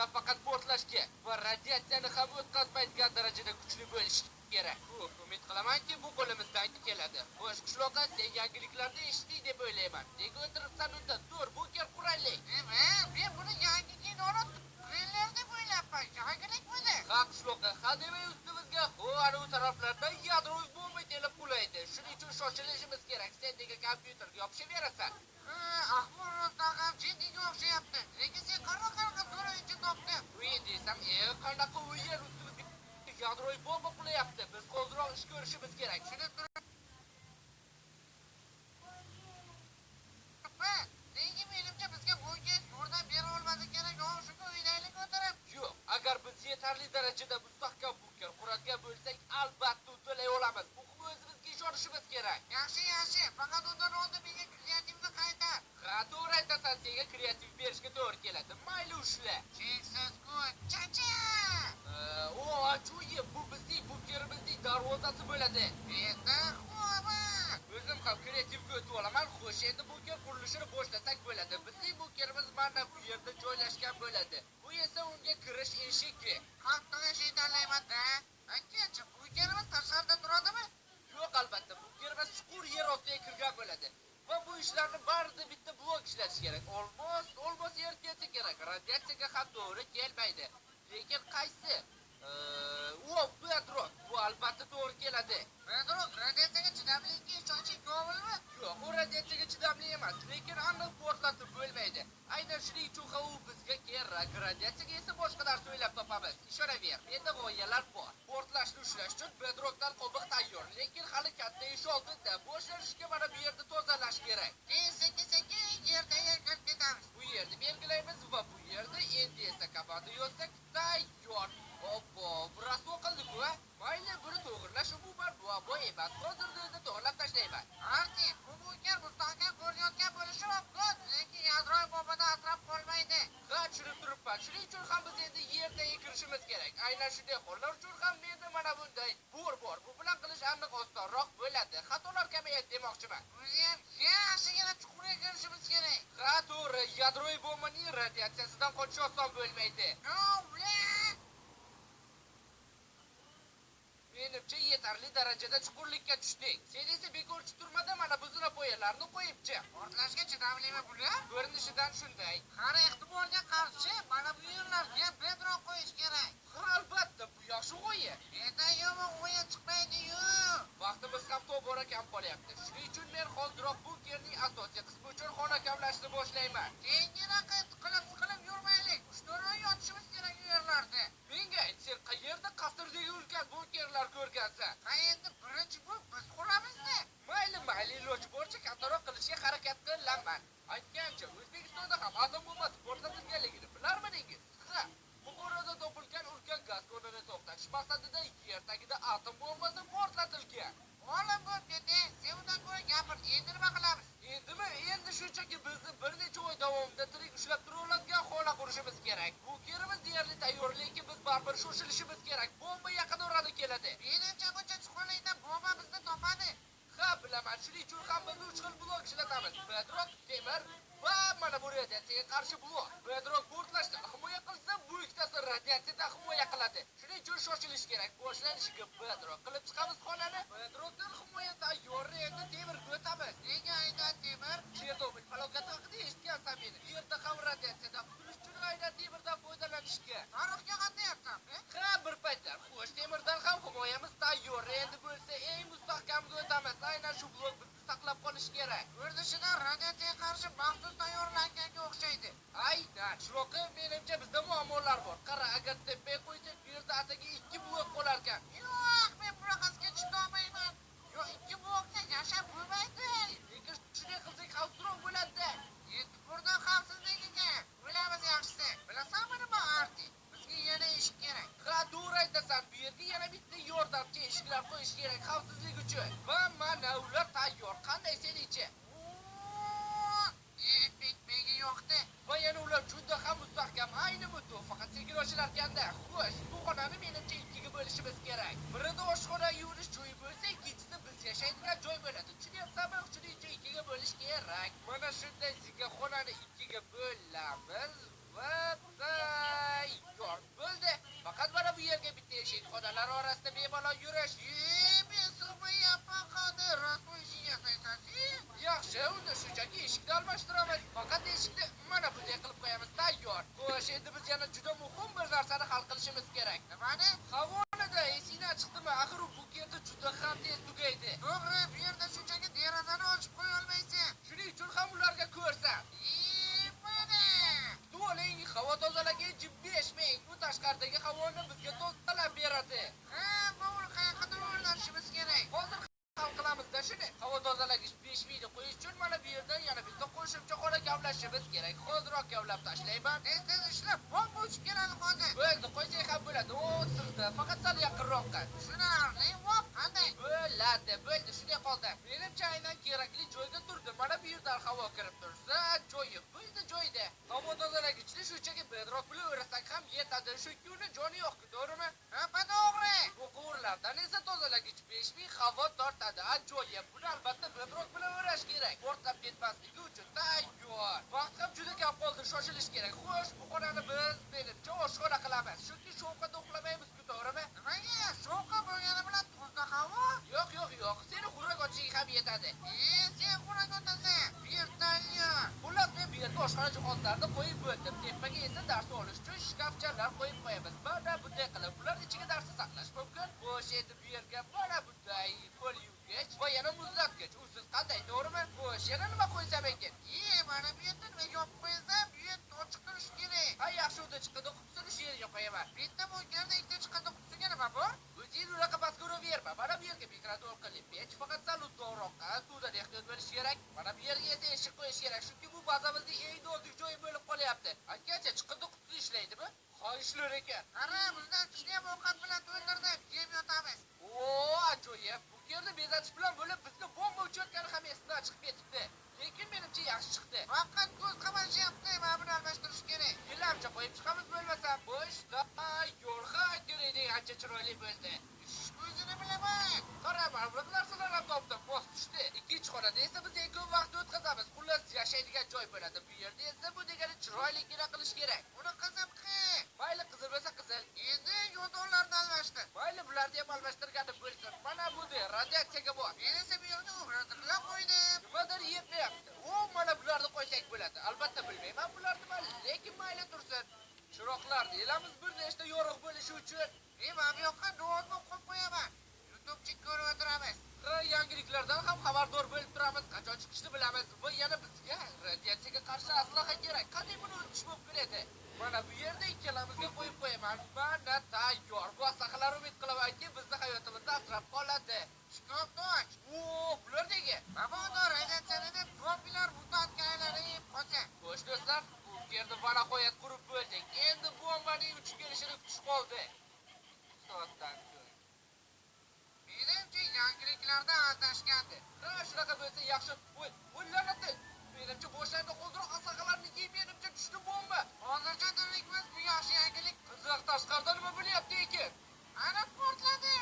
Nafaqat portlashga va radiatsiyani ham o'tkazmaydigan darajada kuchli bo'lishi kerak. Umid qilamanki, bu qo'limizdan keladi. Xo'sh, qishloqqa sen yangiliklarni eshitding deb o'ylayman. Nega o'tiribsan unda? Tur, bunker quraylik. Men buni yangi kinoni triller deb o'ylabman. Yangilik buni. Ha, qishloqqa ha demay ustimizga u taraflardan yadroviy bomba kelib qulaydi. Shuning uchun shoshilishimiz kerak. Sen nega kompyuterga yopishaverasan? Ha, ahvol rostdan ham jiddiyga o'xshayapti. Lekin sen qanaqa zo'r o'yinchi topding? O'yin desam, qanaqa o'yin, ustimizga yadroviy bomba qulayapti. Biz hoziroq ish ko'rishimiz kerak. Shuni turibman. Lekin menimcha bizga bunga yordam bera olmasa kerak. Shunga o'ynaylik o'tirib. Yo'q, agar biz yetarli darajada mustahkam bunker quradigan bo'lsak, albatta uddalay olamiz. Muhimi o'zimizga ishonishimiz kerak. Yaxshi, yaxshi. Faqat undan oldin menga kreativni qaytar. Ha, to'g'ri aytasan, senga kreativ berishga to'g'ri keladi. Mayli, ushla. Cheksiz kuch. Chacha! O, ajoyib, bu bizning bunkerimizning darvozasi bo'ladi. Endi xo'p. O'zim ham kreativga o'tib olaman. Xo'sh, endi bunker qurilishini boshlasak bo'ladi. Bizning bunkerimiz mana bu yerda joylashgan bo'ladi. Bu esa unga kirish eshigi. Qattiq eshik tanlayman-da. Aytgancha, bunkerimiz tashqarida turadimi? Yo'q, albatta, bunkerimiz chuqur yer ostiga kirgan bo'ladi. Va bu ishlarni barida bitta blok ishlatish kerak. Olmos yer kelsa kerak. Radiatsiyaga ham to'g'ri kelmaydi. Lekin qaysi? O, bedrock. Bu albatta to'g'ri keladi. Bedrock radiatsiyaga chidamlilikka ishonching komilmi? Yo'q, u radiatsiyaga chidamli emas, lekin aniq portlatib bo'lmaydi. Aynan shuning uchun ham u bizga kerak. Radiatsiyaga esa boshqa narsa o'ylab topamiz. Ishonaver, menda g'oyalar bor. Portlashni ushlash uchun bedrockdan qobiq tayyor, lekin hali katta ish oldinda. Boshlanishga mana bu yerni tozalash kerak. Keyin sekin-sekin yerda kirib ketamiz. Bu yerni belgilaymiz va bu yerda endi esa komanda yozsak tayyor. Obbo, rasvo qildik-ku, a? Mayli, buni to'g'irlash umuman muammo emas. Hozirda o'zida to'g'irlab tashlayman. Arti, bu bunker mustahkam ko'rinayotgan bo'lishi mumkin, lekin yadroviy bombadan asrab qolmaydi. Ha, tushunib turibman. Shuning uchun ham biz endi yerda kirishimiz kerak. Aynan shunday hollar uchun ham menda mana bunday bor bor. Bu bilan qilish aniq osonroq bo'ladi. Xatolar kamayadi demoqchiman. O'zi ham yaxshigina chuqurga kirishimiz kerak. Ha, to'g'ri, yadroviy bombaning radiatsiyasidan qochish oson bo'lmaydi. Menimcha yetarli darajada chuqurlikka tushdik. Sen esa bekorchi turmada mana bu zinapoyalarni qo'yibchi. Portlashga chidamlimi bular? Ko'rinishidan shunday. Har ehtimolga qarshi mana bu yerlarga bedrock qo'yish kerak. Ha, albatta, bu yaxshi g'oya. Endi yomon g'oya chiqmaydi-yu. Vaqtimiz ham tobora kam qolyapti. Shuning uchun men hoziroq bunkerning asosiy qismi uchun xona kavlashni boshlayman. Keyingi qilib siqilib yurmaylik. 3-4 oy yotishimiz kerak u yerlarda. Menga ayt, sen qayerda qasrdagi ulkan bunkerlar ko'rgansan? Ha, endi birinchi bu biz quramiz-da. Mayli, mayli, iloji boricha kattaroq qilishga harakat qilaman. Aytgancha, O'zbekistonda ham atom bombasi portlatilganligini bilarmidingiz? Ha, Buxoroda topilgan ulkan gaz konini to'xtatish maqsadida yer tagida atom bombasi portlatilgan. Olim bo'lib ketding, sen undan ko'ra gapir, endi nima qilamiz? Endimi? Endi shunchaki bizni bir necha oy davomida tirik ushlab tura oladigan xona qurishimiz kerak. Bunkerimiz deyarli tayyor, lekin biz baribir shoshilishimiz kerak. Bomba yaqin orada keladi. Menimcha buncha chuqurlikda bomba bizni topadi. Ha, bilaman. Shuning uchun ham biz 3 xil blok ishlatamiz. Bedrock, temir va mana bu radiatsiyaga qarshi blok. Bedrock portlashdan himoya qilsa, bu ikkitasi radiatsiyadan himoya qiladi. Shuning uchun shoshilish kerak. Boshlanishiga bedrock qilib chiqamiz xonani. Bedrockdan himoya tayyor, endi temirga o'tamiz. Nega aynan temir? Chernobil falokati haqida eshitgansan meni. Yerda ham radiatsiyadan qutulish uchun aynan temirdan foydalanishga. Tarixga qatnayapsanmi? Ha, bir paytlar. Xo'sh, temirdan ham himoyamiz tayyor. Endi bo'lsa eng mustahkamga o'tamiz. Aynan shu blok bizni saqlab qolish kerak. Ko'rinishidan radiatsiyaga qarshi maxsus tayyorlanganga o'xshaydi. Aynan. Shunaqa menimcha bizda muammolar bor. Qara, agar tepaga qo'ysak, bu yerda atigi 2 blok qolar ekan. Yo'q, men bunaqasiga chidolmayman. Yo'q, 2 blokda yashab bo'lmaydi. Lekin shunday qilsak xavfsizroq bo'ladi. Yetti xavfsizligiga o'lamiz yaxshisi. Bilasanmi nima, Arti? Bizga yana eshik kerak. Ha, to'g'ri aytasan. Bu yerga yana bitta yordamchi eshiklar qo'yish kerak xavfsizlik uchun. Va mana ular tayyor. Qanday seningcha? Epik, menga yoqdi. Va yana ular juda ham mustahkam. Ayni muddat faqat sekin ochilarkanda. Xo'sh, bu xonani menimcha 2ga bo'lishimiz kerak. Birida oshxona yuvinish joyi bo'lsa, ikkinchisi biz yashaydigan joy bo'ladi. Tushunyapsanmi? Shuning uchun 2ga bo'lish kerak. Mana shunday sizga xonani 2ga bo'lamiz va tayyor. Xonalar orasida bemalol yurish. Men sig'mayapman hozir. Rasvo eshik yasaysan. Yaxshi, unda shunchaki eshikni almashtiramiz. Faqat eshikni mana bunday qilib qo'yamiz, tayyor. Xo'sh, endi biz yana juda muhim bir narsani hal qilishimiz kerak. Nimani? Havonida esingdan chiqdimi? Axir u bu yerda juda ham tez tugaydi. To'g'ri, bu yerda shunchaki derazani ochib qo'ya olmaysan. Shuning uchun ham ularga ko'rsan. Mana. To'ling havo tozalagich 5000. Bu tashqaridagi havoni bizga tozalab beradi. Ha, bu qayoqqa o'rnatishimiz kerak? Hozir hal qilamiz-da shuni. Havo tozalagich 5000 ni qo'yish uchun mana bu yerdan yana bitta qo'shimcha xona kavlashimiz kerak. Hoziroq kavlab tashlayman. Tez-tez ishlab, bomba uchib keladi hozir. Bo'ldi, qo'ysak ham bo'ladi. O, sig'di. Faqat sal yaqinroqqa. Tushunarli, vop, qanday? Bo'ladi, bo'ldi, shunday qoldi. Menimcha aynan kerakli joyga turdi. Mana bu yerdan havo kirib tursa, joyi bo'ldi joyida. Havo tozalagichni shunchaki bedrock bilan o'rasak ham yetadi. Chunki uni joni yo'q, to'g'rimi? Ha, to'g'ri. Bu quvurlardan esa tozalagich 5000 havo tortadi. Ajoyib. Buni albatta bedrock bilan o'rash kerak. Portlab ketmasligi uchun tayyor. Vaqt ham juda kam qoldi, shoshilish kerak. Xo'sh, bu xonani biz menimcha oshxona qilamiz. Chunki shovqada uxlamaymiz-ku, to'g'rimi? Nimaga? Shovqa bo'lgani bilan toza havo? Yo'q, yo'q, yo'q. Seni xurak ochishing ham yetadi. Sen xurak otasan. Vertolyot. Xullas, men bu yerga oshxona jihozlarini qo'yib bo'ldim. Tepaga esa dars olish uchun shkafchalar qo'yib qo'yamiz. Mana bunday qilib ular ichiga darsni saqlash mumkin. Xo'sh, endi bu yerga mana bunday qo'l yuvgich va yana muzlatgich. Usiz qanday, to'g'rimi? Xo'sh, yana nima qo'ysam ekan? Mana bu yerda nima yopib qo'ysam, bu yer ochiq turishi kerak. Ha, yaxshi, unda chiqindi qutisini shu yerga qo'yaman. Bitta bo'lganda ikkita chiqindi qutisiga nima bor? O'zing unaqa pastga uraverma. Mana bu yerga mikroto'lqinli pech, faqat sal uzoqroqqa, suvdan ehtiyot bo'lish kerak. Mana bu yerga esa eshik qo'yish kerak, chunki bu bazamizning eng nozik joyi bo'lib qolyapti. Aytgancha, chiqindi qutisi ishlaydimi? Ha, ishlar ekan. Qara, bizdan tushgan ovqat bilan to'ldirdim, yeb yotamiz. O, ajoyib. Bu yerni bezatish bilan bo'lib bizni bomba uchayotgani ham esimdan chiqib ketibdi. Lekin menimcha yaxshi chiqdi. Faqat ko'z qamashyapti, mana buni almashtirish kerak. Gilamcha qo'yib chiqamiz bo'lmasa. Bo'sh, tayyor, ha, kerakdek ancha chiroyli bo'ldi. O'zini bilaman. Qara, mana bunaqa narsalar ham topdim, mos tushdi. Ikkinchi xonada esa biz eng ko'p vaqt o'tkazamiz. Xullas, yashaydigan joy bo'ladi. Bu yerda esa bu degani chiroyligina qilish kerak. Uni qizil qil. Mayli, qizil bo'lsa qizil. Endi yotoqlarni almashtir. Mayli, bularni ham almashtirgani bo'lsin. Mana bu radiatsiyaga bor. Men esa bu yerga o'g'irlatib qo'ydim. Nimadir yetmayapti. O, mana bularni qo'ysak bo'ladi. Albatta bilmayman bularni man, lekin mayli tursin. Chiroqlarni elamiz bir nechta yorug' bo'lishi uchun. Men mana bu yoqqa noutbuk qo'yib qo'yaman. YouTube'chi ko'rib o'tiramiz. Ha, yangiliklardan ham xabardor bo'lib turamiz. Qachon chiqishni bilamiz. Va yana bizga radiatsiyaga qarshi aslaha kerak. Qanday buni unutish mumkin edi? Mana bu yerda ikkalamizga qo'yib qo'yaman. Mana tayyor. Bu aslahalar umid qilamanki, bizni hayotimizni asrab qoladi. Shkafni och. O, bular nega? Mabodo radiatsiyani deb zombilar mutantga aylanib qolsa. Xo'sh do'stlar, bu yerda va nihoyat qurib bo'ldik. Endi bombaning uchib kelishini kutish qoldi. Soatdan so'ng. Menimcha yangiliklarda adashgandi. Ha, shunaqa bo'lsa yaxshi. Voy, o'llanadi. Menimcha boshlandi hoziroq aslahalarni yeb, menimcha tushdi bomba. Hozircha tirikmiz, bu yaxshi yangilik. Qiziq, tashqarida nima bo'lyapti ekan? Ana portladi.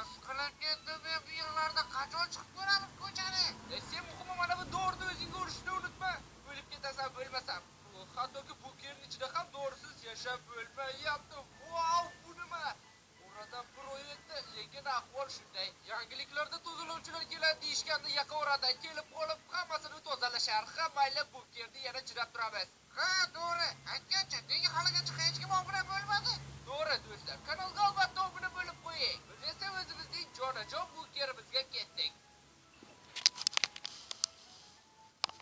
Siqilib ketdim men bu yerlarda qachon chiqib ko'ramiz ko'chani? Sen muhimi mana bu dorini o'zingga urishni unutma. O'lib ketasan bo'lmasam. Hattoki bu yerning ichida ham dorisiz yashab bo'lmayapti. Vau, bu nima? Oradan bir oy o'tdi, lekin ahvol shunday. Yangiliklarda tozalovchilar keladi deyishganda yaqin orada kelib qolib hammasini tozalashar. Ha, mayli, bu yerda yana chidab turamiz. Ha, to'g'ri. Aytgancha, nega haligacha hech kim obuna bo'lmadi? To'g'ri do'stlar, kanalga albatta obuna bo'lib qo'ying. Biz esa o'zimizning jonajon bunkerimizga ketdik.